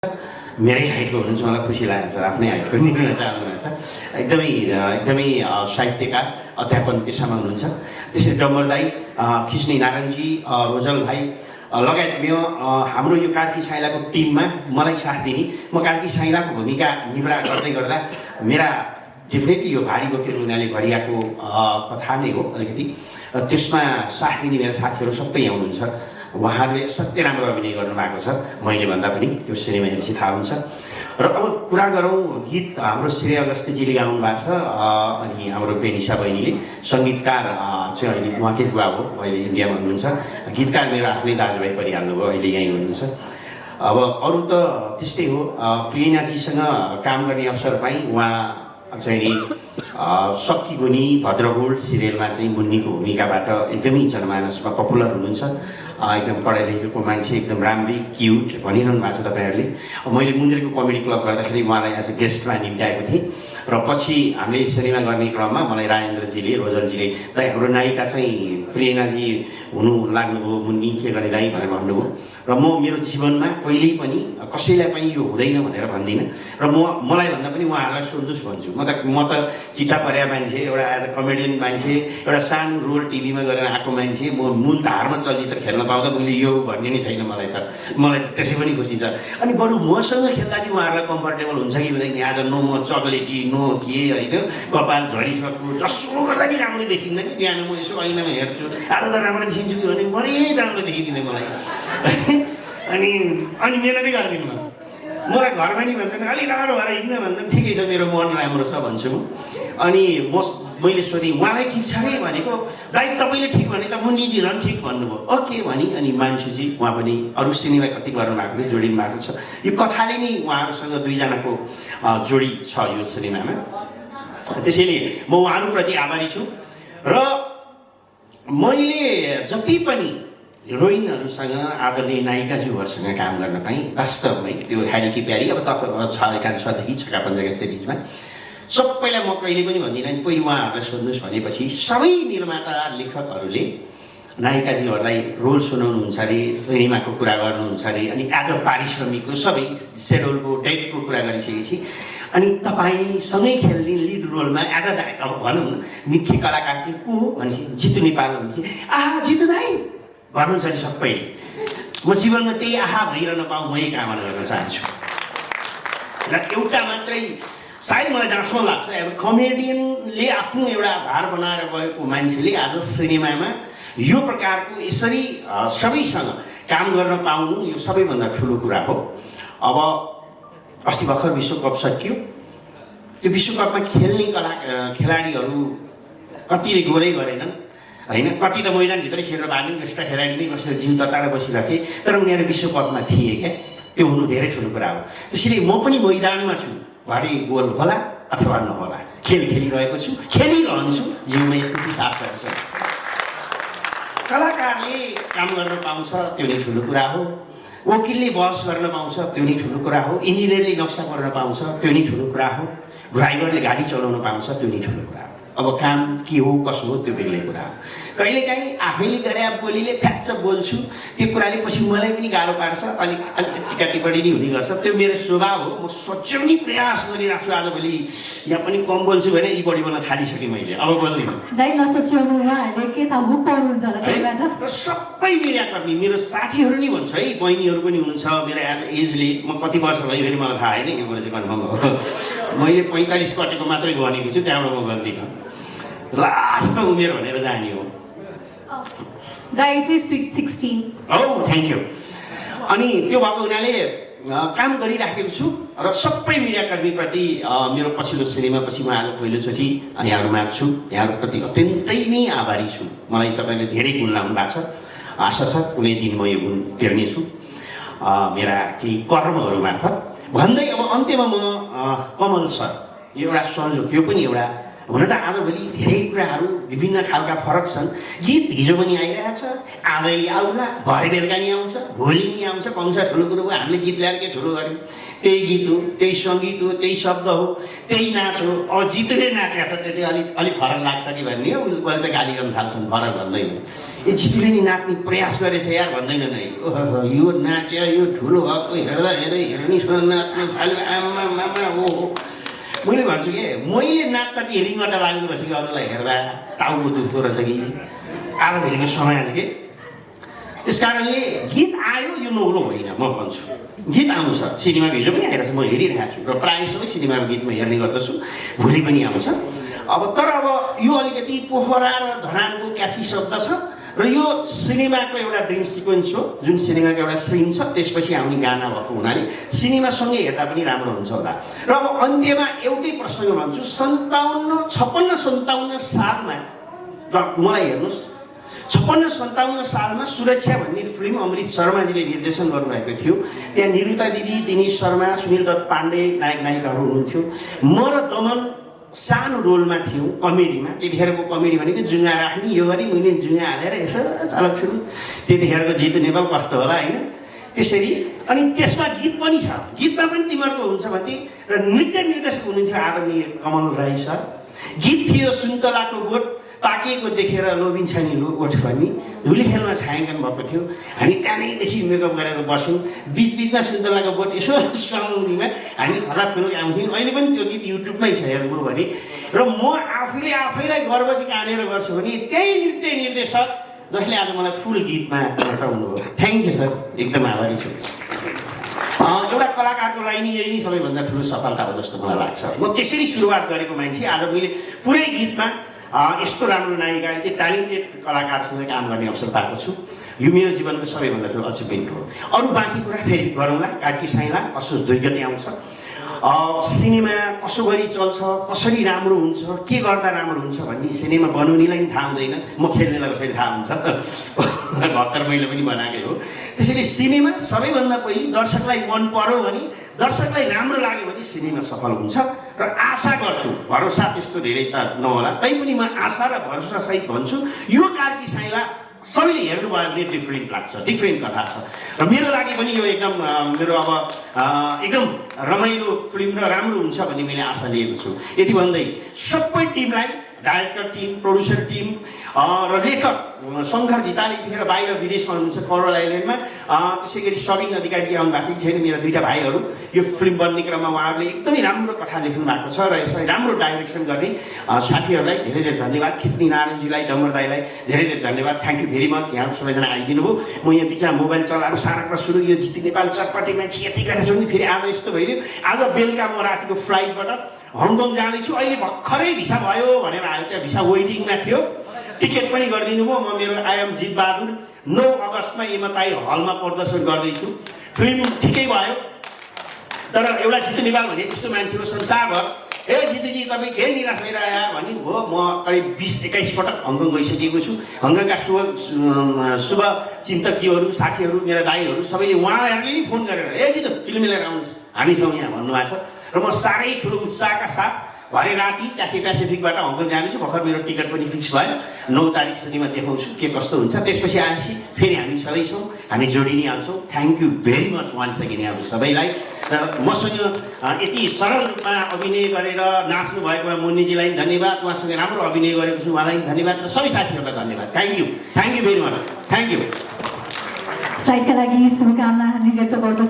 मेरै हाइटको हुनुहुन्छ, मलाई खुसी लागेको छ। आफ्नै हाइटको निर्णय चाहनुहुन्छ। एकदमै साहित्यकार, अध्यापन पेसामा हुनुहुन्छ। त्यसरी डम्बर दाई, खिच्ने नारायणजी, रोजल भाइ लगायत हाम्रो यो कार्की साइलाको टिममा मलाई साथ दिने, म कार्की साइलाको भूमिका निर्वाह गर्दै गर्दा मेरा डेफिनेटली यो भारी बोकेर उनीहरूले भरियाको कथा नै हो अलिकति, त्यसमा साथ दिने मेरा साथीहरू सबै यहाँ हुनुहुन्छ। उहाँहरूले सत्य राम्रो अभिनय गर्नुभएको छ, मैले भन्दा पनि त्यो सिनेमा हेरेपछि थाहा हुन्छ। र अब कुरा गरौँ, गीत हाम्रो श्रेय अगस्तीजीले गाउनु भएको छ, अनि हाम्रो बेनिसा बहिनीले, सङ्गीतकार चाहिँ अहिले उहाँकै बुवा हो, अहिले इन्डियामा हुनुहुन्छ। गीतकार मेरो आफ्नै दाजुभाइ परिहाल्नु भयो, अहिले यहीँ हुनुहुन्छ। अब अरू त त्यस्तै हो। प्रियनाजीसँग काम गर्ने अवसर पाएँ। उहाँ चाहिँ नि सक्की गुनी भद्रगोल सिरियलमा चाहिँ मुन्नीको भूमिकाबाट एकदमै जनमानसमा पपुलर हुनुहुन्छ। एकदम पढाइ लेखेको मान्छे, एकदम राम्री क्युट भनिरहनु भएको छ तपाईँहरूले। मैले मुन्द्रेको कमेडी क्लब गर्दाखेरि उहाँलाई एज अ गेस्टमा निम्त्याएको थिएँ, र पछि हामीले सिनेमा गर्ने क्रममा मलाई राजेन्द्रजीले, रोजलजीले दाइ हाम्रो नायिका चाहिँ प्रेरणाजी हुनु लाग्नुभयो, मुन्नी के गर्ने दाइ भनेर भन्नुभयो। र म मेरो जीवनमा कहिल्यै पनि कसैलाई पनि यो हुँदैन भनेर भन्दिनँ, र मलाई भन्दा पनि उहाँहरूलाई सोध्नुहोस् भन्छु। म त चिठा परेका मान्छे, एउटा एज अ कमेडियन मान्छे, एउटा सानो रोल टिभीमा गरेर आएको मान्छे, म मूल धारमा चलचित्र खेल्न पाउँदा मैले यो भन्ने नै छैन। मलाई त त्यसै पनि खुसी छ। अनि बरु मसँग खेल्दा चाहिँ उहाँहरूलाई कम्फर्टेबल हुन्छ कि हुँदैन, आज नो म चक्लेटी नो के होइन, कपाल झरिसक्नु जसो गर्दा नि राम्रो देखिन्न कि। बिहान म यसो ऐनामा हेर्छु, आज त राम्रो देखिन्छु कि भने मरै राम्रो देखिदिने मलाई। अनि मेहनतै गरिदिनु म, मलाई घरमा नि भन्छन् अलिक राम्रो भएर हिँड्न भन्छन्, ठिकै छ मेरो मन राम्रो छ भन्छु म। अनि मैले सोधेँ उहाँलाई ठिक छ अरे भनेको, दाइ तपाईँले ठिक भने त मुन्नीजी झन् ठिक भन्नुभयो। ओके भने अनि मान्छेजी उहाँ पनि अरू सिनेमा कति गर्नु भएको थियो, जोडिनु भएको छ। यो कथाले नै उहाँहरूसँग दुईजनाको जोडी छ यो सिनेमामा। त्यसैले म उहाँहरूप्रति आभारी छु। र मैले जति पनि हिरोइनहरूसँग, आदरणीय नायिकाज्यूहरूसँग काम गर्न पाएँ, वास्तवमै त्यो ह्यारी की प्यारी, अब छ एकांशदेखि छक्का पञ्चका सिरिजमा सबैलाई म कहिले पनि भन्दिनँ। अनि पहिले उहाँहरूलाई सोध्नुहोस् भनेपछि सबै निर्माता लेखकहरूले नायिकाजीहरूलाई रोल सुनाउनुहुन्छ अरे, सिनेमाको कुरा गर्नुहुन्छ अरे, अनि एज अ पारिश्रमिकको सबै सेड्युलको डेटको कुरा गरिसकेपछि अनि तपाईँसँगै खेल्ने लिड रोलमा एज अ डाइरेक्टर अब भनौँ न मुख्य कलाकार चाहिँ को हो भनेपछि जितु नेपाल भनेपछि जितु दाइ भन्नुहुन्छ नि सबैले। म जीवनमा त्यही आहा भइरहन पाऊँ, मै कामना गर्न चाहन्छु। र एउटा मात्रै सायद मलाई जहाँसम्म लाग्छ, एज अ कमेडियनले आफ्नो एउटा आधार बनाएर गएको मान्छेले आज सिनेमामा यो प्रकारको यसरी सबैसँग काम गर्न पाउनु यो सबैभन्दा ठुलो कुरा हो। अब अस्ति भर्खर विश्वकप सकियो। त्यो विश्वकपमा खेल्ने खेलाडीहरू कतिले गोलै गरेनन् होइन, कति त मैदानभित्रै खेलेर भाग्ने एक्स्ट्रा खेलाडी नै बसेर जिउ तताएर बसिराखे, तर उनीहरू विश्वकपमा थिए क्या। त्यो हुनु धेरै ठुलो कुरा हो। त्यसैले म पनि मैदानमा छु, भरे गोल होला अथवा नहोला, खेल खेलिरहेको छु, खेलिरहन्छु, जिउमा एक साथ छ। कलाकारले काम गर्न पाउँछ त्यो नै ठुलो कुरा हो। वकिलले बहस गर्न पाउँछ त्यो नै ठुलो कुरा हो। इन्जिनियरले नक्सा गर्न पाउँछ त्यो नै ठुलो कुरा हो। ड्राइभरले गाडी चलाउन पाउँछ त्यो नै ठुलो कुरा हो। अब काम के हो कसो हो त्यो बेग्लै कुरा हो। कहिलेकाहीँ आफैले गरे बोलीले फ्याक्च बोल्छु, त्यो कुराले पछि मलाई पनि गाह्रो पार्छ, अलिक टिका टिप्पणी नै हुने गर्छ। त्यो मेरो स्वभाव हो। म सच्याउने प्रयास गरिरहेको छु। आजभोलि यहाँ पनि कम बोल्छु भने यी बढी बोल्न थालिसकेँ मैले, अब बोल्दिनँ। दाइ नसच्याउनु, उहाँहरूले के थाहा हुक पाउनुहुन्छ होला त्यसबाट। र सबै मिडियाकर्मी मेरो साथीहरू नि भन्छु है, बहिनीहरू पनि हुनुहुन्छ मेरो एजले। म कति वर्ष भयो फेरि मलाई थाहा होइन, यो कुरा चाहिँ कन्फर्म हो। मैले 45 कटेको मात्रै भनेको छु, त्यहाँबाट म गर्दिनँ। लास्टमा उमेर भनेर जाने हो। दाइ चाहिँ स्विट 16। Thank you. अनि त्यो भएको हुनाले काम गरिराखेको छु र सबै मिडियाकर्मीप्रति मेरो पछिल्लो सिनेमापछि म आज पहिलोचोटि यहाँहरूमा छु। यहाँहरूप्रति अत्यन्तै नै आभारी छु। मलाई तपाईँले धेरै गुण लाउनु भएको छ। आशा छ कुनै दिन म यो गुण तिर्नेछु मेरा केही कर्महरू मार्फत। भन्दै अब अन्त्यमा म कमल सर, यो एउटा संयोजक, यो पनि एउटा हुन त आजभोलि धेरै कुराहरू विभिन्न खालका फरक छन्। गीत हिजो पनि आइरहेछ, आजै आउला, भरे बेलुका नि आउँछ, भोलि नि आउँछ। पाउँछ ठुलो कुरो हो, हामीले गीत ल्याएर के ठुलो गऱ्यौँ? त्यही गीत हो, त्यही सङ्गीत हो, त्यही शब्द हो, त्यही नाच हो। अब जितुले नाचेको छ त्यो चाहिँ अलिक फरक लाग्छ कि भन्ने हो। उनीहरूले त गाली गर्न थाल्छन्, फरक भन्दैन। ए जितुले नि नाच्ने प्रयास गरेछ यार भन्दैन नै। ओहो यो नाच्यो, यो ठुलो भएको हेर्दा हेर्दै हेर्नेसँग नाच्नु थाल्यो, आमा मामा हो। मैले भन्छु के मैले नाच्दा चाहिँ रिङटा लाग्दो रहेछ कि अरूलाई हेर्दा टाउको दुख्दो रहेछ कि आजभोलिको समय आयो कि। त्यस कारणले गीत आयो यो नौलो होइन म भन्छु। गीत आउँछ, सिनेमाको हिजो पनि आइरहेछ, म हेरिरहेको छु र प्रायः सबै सिनेमाको गीत म हेर्ने गर्दछु, भोलि पनि आउँछ। तर अब यो अलिकति पोखरा र धरानको क्याची शब्द छ र यो सिनेमाको एउटा ड्रिम सिक्वेन्स हो, जुन सिनेमाको एउटा सिन छ, त्यसपछि आउने गाना भएको हुनाले सिनेमासँगै हेर्दा पनि राम्रो हुन्छ होला। र अब अन्त्यमा एउटै प्रसङ्ग भन्छु, 56-57 सालमा मलाई हेर्नुहोस्, 56-57 सालमा सुरक्षा भन्ने फिल्म अमृत शर्माजीले निर्देशन गर्नुभएको थियो। त्यहाँ निरुता दिदी, दिनेश शर्मा, सुनिल दत्त पाण्डे नायक नायिकाहरू हुनुहुन्थ्यो। म र दमन सानो रोलमा थियौँ कमेडीमा। त्यतिखेरको कमेडी भनेको जुङ्गा राख्ने, यो गरी मैले जुङ्गा हालेर यसो चालक सुरु। त्यतिखेरको जितु नेपाल कस्तो होला होइन, त्यसरी। अनि त्यसमा गीत पनि छ, गीतमा पनि तिमीहरूको हुन्छ भन्थे। र नृत्य निर्देशक हुनुहुन्थ्यो आदरणीय कमल राई सर। गीत थियो सुन्तलाको बोट पाकेको देखेर लोभिन्छ नि लो ओठ भन्ने। धुली खेलमा छायाङ्कन भएको थियो। हामी कानैदेखि मेकअप गरेर बस्यौँ, बिचबिचमा सुन्तलाको बोट यसो समाउनेमा हामी फलाफुल आउँथ्यौँ। अहिले पनि त्यो गीत युट्युबमै छ हेर्नु भने। र म आफैलाई गर्व चाहिँ कहाँनिर गर्छु भने त्यही नृत्य निर्देशक जसले आज मलाई फुल गीतमा नचाउनु भयो। थ्याङ्क यू सर, एकदम आभारी छु। एउटा कलाकारको लागि नि यही नै सबैभन्दा ठुलो सफलता हो जस्तो मलाई लाग्छ। म त्यसरी सुरुवात गरेको मान्छे, आज मैले पुरै गीतमा यस्तो राम्रो नायिका, यति ट्यालेन्टेड कलाकारसँग काम गर्ने अवसर पाएको छु। यो मेरो जीवनको सबैभन्दा ठुलो अचिभमेन्ट हो। अरू बाँकी कुरा फेरि गरौँला। कार्की साइला असोज 2 गते आउँछ। सिनेमा कसो गरी चल्छ, कसरी राम्रो हुन्छ, के गर्दा राम्रो हुन्छ भन्ने सिनेमा बनाउनेलाई पनि थाहा हुँदैन, म खेल्नेलाई कसरी थाहा हुन्छ। भर्खर मैले पनि बनाएकै हो। त्यसैले सिनेमा सबैभन्दा पहिले दर्शकलाई मन पर्यो भने, दर्शकलाई राम्रो लाग्यो भने सिनेमा सफल हुन्छ। र आशा गर्छु, भरोसा त्यस्तो धेरै त नहोला, तैपनि म आशा र भरोसासहित भन्छु यो कार्की साइला सबैले हेर्नुभयो भने डिफ्रेन्ट लाग्छ, डिफ्रेन्ट कथा छ। र मेरो लागि पनि यो एकदम मेरो अब एकदम रमाइलो फिल्म र राम्रो हुन्छ भन्ने मैले आशा लिएको छु। यति भन्दै सबै टिमलाई, डाइरेक्टर टिम, प्रोड्युसर टिम र लेखक शङ्कर धिताले यतिखेर बाहिर विदेशमा हुनुहुन्छ, करोल आइल्यान्डमा। त्यसै गरी सबिन अधिकारी आउनु भएको छैन, मेरा 2टा भाइहरू। यो फिल्म बन्ने क्रममा उहाँहरूले एकदमै राम्रो कथा लेख्नु भएको छ र यसलाई राम्रो डाइरेक्सन गर्ने साथीहरूलाई धेरै धेरै धन्यवाद। खित्नी नारायणजीलाई, डम्बर दाईलाई धेरै धेरै धन्यवाद। थ्याङ्क यू भेरी मच, यहाँ सबैजना आइदिनु भयो। म यहाँ बिचमा मोबाइल चलाएर सारा कुरा सुरु, यो जितु नेपाल चटपटी मान्छे यति गरेछ भने फेरि आज यस्तो भइदियो। आज बेलुका म रातिको फ्लाइटबाट हङकङ जाँदैछु, अहिले भर्खरै भिसा भयो भनेर आयो, त्यहाँ भिसा वेटिङमा थियो। टिकट पनि गरिदिनु भयो। म मेरो आइएम जित बहादुर 9 अगस्तमा एमताई हलमा प्रदर्शन गर्दैछु। फिल्म ठिकै भयो, तर एउटा जितु नेपाल भन्ने त्यस्तो मान्छेको संसारभर ए जितुजी तपाईँ के निराश भइरह्यो भने हो। म करिब 20-21 पटक हङकङ गइसकेको छु। हङकङका शुभ चिन्तकीहरू, साथीहरू, मेरा दाईहरू सबैले उहाँहरूले नि फोन गरेर ए जितु फिल्म लिएर आउनुहोस्, हामी छौँ यहाँ भन्नुभएको छ। र म साह्रै ठुलो उत्साहका साथ भरे राति क्याथे पेसिफिकबाट हङकङ जाँदैछु। भर्खर मेरो टिकट पनि फिक्स भयो, 9 तारिक सिनेमा देखाउँछु के कस्तो हुन्छ। त्यसपछि आएपछि फेरि हामी छँदैछौँ, हामी जोडिने हाल्छौँ। Thank you very much once again यहाँहरू सबैलाई। र मसँग यति सरल रूपमा अभिनय गरेर नाच्नु भएकोमा मुन्नीजीलाई धन्यवाद, उहाँसँग राम्रो अभिनय गरेको छु, उहाँलाई धन्यवाद, र सबै साथीहरूलाई धन्यवाद। Thank you very much, thank you. फ्लाइटका लागि शुभकामना हामी व्यक्त गर्दछौँ।